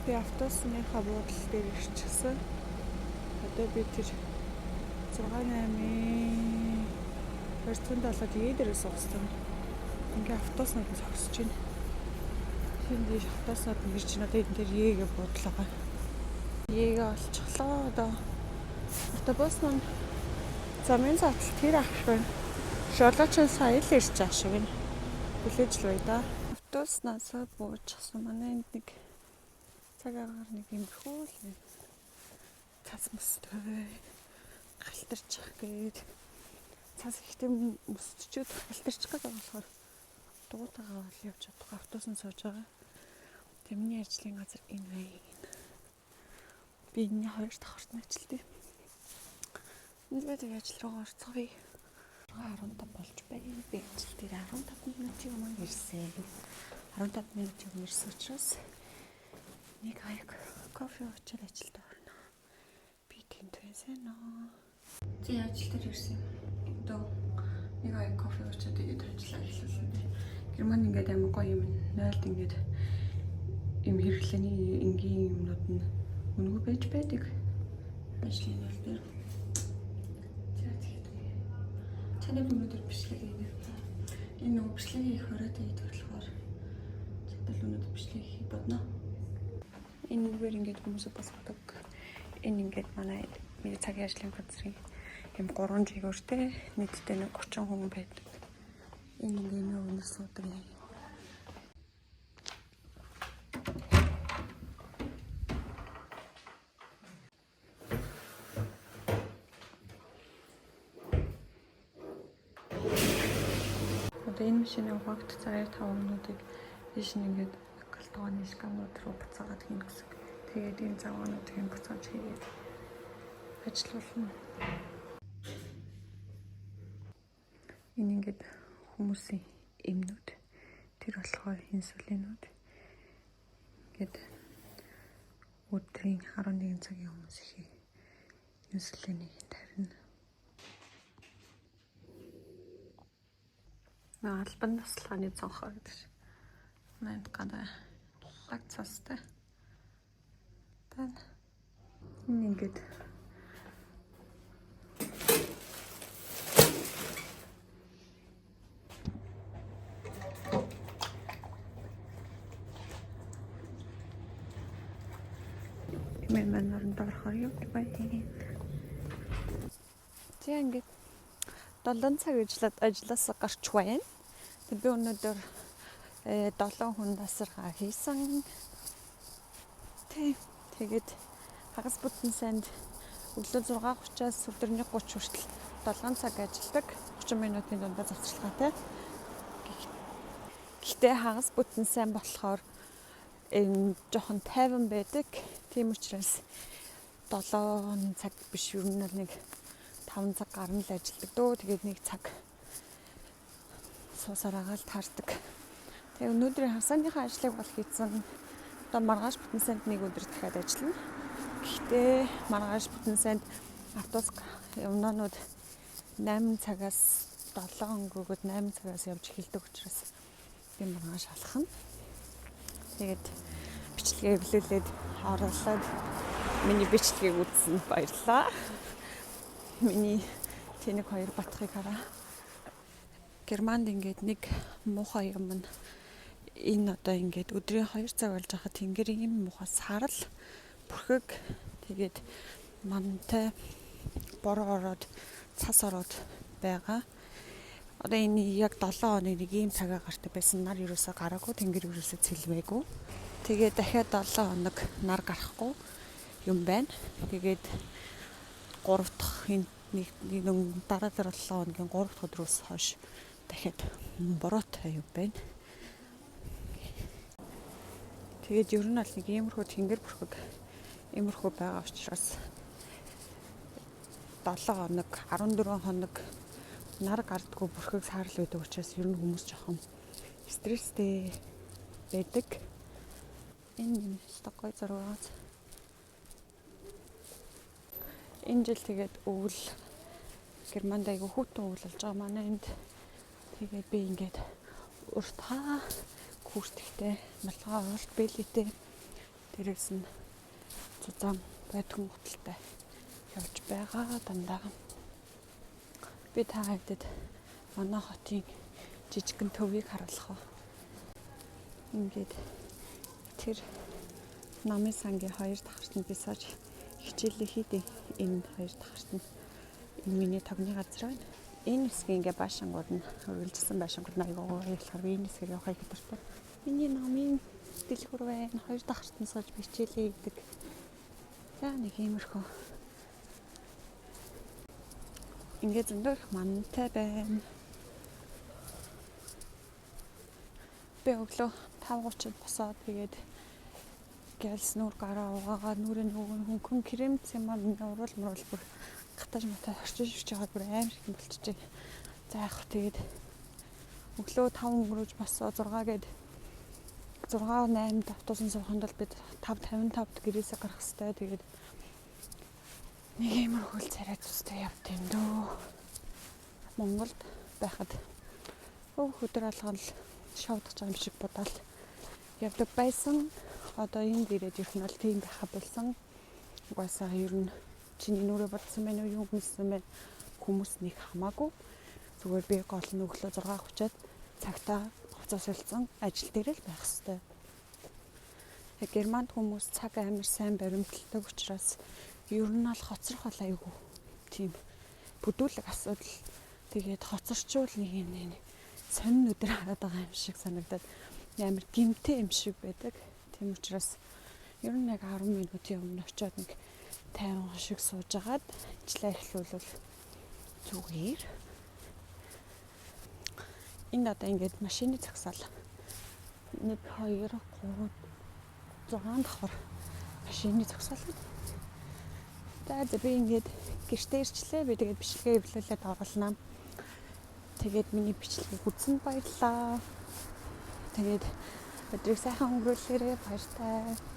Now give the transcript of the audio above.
Би автобусныхаа буудлын дээр ирчихсэн. Одоо би тэр 6 8-ын 207-д Е дээрээ суусан. Ингээ автобуснууд нь зогсож байна. Тэнд дээш автобуснууд нь ирж байна. Одоо энэ дээр Е-гээ буудлаа байгаа. Е-гээ олчихлоо. Одоо автобус маань замын цаатал тэр ах шиг байна. Жолооч нь сая л ирж байгаа шиг байна. Хүлээж л бай да. Автобуснасаа буучсан. Манай энд нэг цаг агаар нэг юмхүү л юм. Цас мөстэй галтарчих гээд цас ихтэй мөсчөөд галтарчих гээд байгаа болохоор дуутайгаа бол явж чадахгүй автобус нь сууж байгаа. Тэгээ миний ажлын газар энэ байна. Би энэний хоёр давхарт нь ажилтیں۔ Тэгээд ажил руу орцгоё. 15 болж байна. Би ажил дээр 15 минутын өмнө ирсэн. 15 минутын өмнө ирсэн учраас нэг аяг кофе уучаад ажилд орно. Би тэнд байсан аа. Чи ажил дээр ирсэн. Одоо нэг аяг кофе уучаад тэгээд ажиллаа эхлүүлсэн. Герман ингээд амар гоё юм. 0-д ингээд юм хэрэглээний энгийн юмнууд нь үнэгүй байж байдаг. Ажлын нол дээр. За тэгээд чанар өнөөдөр бичлэг хийнэ. Энэ нөгөө бичлэг хийх хориотой гэдэг болохоор чадвал өнөөдөр бичлэг хийх бодно. Энэ үгээр ингээд хүмүүсээ босгодог. Энэ ингээд манай миний цагийн ажлын газрын юм 3 жигүүртэй нийтдээ нэг 30 хүн байдаг. Энэ ингээд нөгөө өнөр суудаг юм. Одоо энэ машины угаагт заяа 5 өмнөдийг ийш нь ингээд галтгооны сканууд руу буцаагаад хийнэ гэсэн. Тэгээд энэ заваануудыг нь буцааж хийгээд ажиллуулна. Энэ ингээд хүмүүсийн эмнүүд тэр болохоор инсулинууд ингээд өдрийн 11 цагийн хүмүүс их инсулинийг тарина. Албан туслагын цонхоо гэдэг шиг. Энд гадаа лаг цастай. Тань энэ ингээд Мэн мэн оронд орохоор явдаг байна. За ингээд 7 цаг ажиллаад ажилласаа гарч байна. Тэг би өнөөдөр 7 хүн тасаргаа хийсэн. Тэг. Тэгээд хагас бүтэн санд өглөө 6:30-аас өдрийн 30 хүртэл 7 цаг ажилладаг. 30 минутын дундаа завсарлагаатай. Гэхдээ хагас бүтэн сайн болохоор энэ жоохон тайван байдаг. Тийм учраас 7 цаг биш ер нь бол нэг 5 цаг гарна л ажилладаг дөө. Тэгээд нэг цаг суусаар агаал таардаг. Тэгээ өнөөдрийн хагасныхаа ажлыг бол хийцэн. Одоо маргааш бүтэн санд нэг өдөр дахиад ажиллана. Гэхдээ маргааш бүтэн санд автобус юмнууд 8 цагаас 7 өнгөрөөд 8 цагаас явж эхэлдэг учраас би маргааш алхана. Тэгээд бичлэгээ эвлүүлээд оруулаад миний бичлэгийг үзсэнд баярлалаа. Миний тэнэг хоёр батхыг хараа. Германд ингээд нэг муухай юм нь энэ одоо ингээд өдрийн 2 цаг болж байхад тэнгэрийн юм муухай сарал бүрхэг тэгээд мантай бороо ороод цас ороод байгаа. Одоо энэ яг 7 хоног нэг ийм цагаа гартай байсан. Нар ерөөсөө гараагүй, тэнгэр ерөөсөө цэлвээгүй. Тэгээд дахиад 7 хоног нар гарахгүй юм байна. Тэгээд 3 дахь энэ нэг дараа дараа 7 хоногийн 3 дахь өдрөөс хойш дахиад бороотой юм байна. Тэгээд ер нь бол нэг иймэрхүү тэнгэр бүрхэг иймэрхүү байгаа учраас 7 хоног 14 хоног нар гардггүй бүрхэг саарл байдаг учраас ер нь хүмүүс жоохон стресстэй байдаг. Энэ юм өстой гоё зураг байгаа. Энэ жил тэгээд өвөл Германд айгу хүйтэн өвөл болж байгаа манай энд. Тэгээд би ингээд уртаа күртгтэй малгай урт бэлэтэй. Дээрээс нь зузаан байдхан гуталтай явж байгаа дандаа. Би та хэдэд манай хотын жижигхэн төвийг харуулах уу. Ингээд тэр намын сангийн хоёр давхарт нь би сууж хичээлээ хийдэг. Энэ хоёр давхарт нь энэ миний тогны газар байна. Энэ хэсгийн ингээ байшингууд нь үргэлжилсэн байшингууд нь айгүй гоё болохоор би энэ хэсгээр явахыг дуртай. Миний намын дэлгүүр байна. Хоёр давхарт нь сууж би хичээлээ хийдэг. За нэг иймэрхүү. Ингээ зөндөө их мантай байна. Би өглөө 5:30-д босоод тэгээд гялс нүүр гараа угаагаад нүрээ нөгөөх хөнгөн крем цэмаа миний уруул муруул бүр гатаж матаа орчиж шүрч байгаа бүр амар их болчихжээ. За яг тэгээд өглөө 5 өнгөрөөж босоо 6 гээд 6 8-д автобусан сууханд бол бид 5:55-д гэрээсээ гарах хэвээр. Тэгээд нэг иймэрхүү л царай зүстэй явд юм дөө. Монголд байхад өдөр алган л шоудах юм шиг бодоол явдаг байсан. Одоо энд ирээд ирэх нь бол тийм байха болсон. Угаасаа ер нь чиний нүрээ бодсон байна уу, юу юмсан байна хүмүүс нэг хамаагүй. Зүгээр би гол нь өглөө 6:30-ад цагтаа хувцас солилцсон ажил дээр л байх хэвээр. Германд хүмүүс цаг амар сайн баримталдаг учраас ер нь бол хоцрох бол айгүй тийм бүдүүлэг асуудал. Тэгээд хоцорчвол нэг юм нэг сонин өдөр хараад байгаа юм шиг санагдаад амар гимтэй юм шиг байдаг. Тийм учраас ер нь яг 10 минутын өмнө очиод нэг 50 шиг сууж агаад ажлаа эхлүүлвэл зүгээр. Энд одоо ингээд машины зогсоол 1 2 3 6 давхар машины зогсоол. За би ингээд гэртээ ирчлээ. Би тэгээд бичлэгээ эвлүүлээд оруулнаа. Тэгээд миний бичлэгийг үзсэнд баярлалаа. Тэгээд өдрийг сайхан өнгөрүүлээрэй. Баяртай.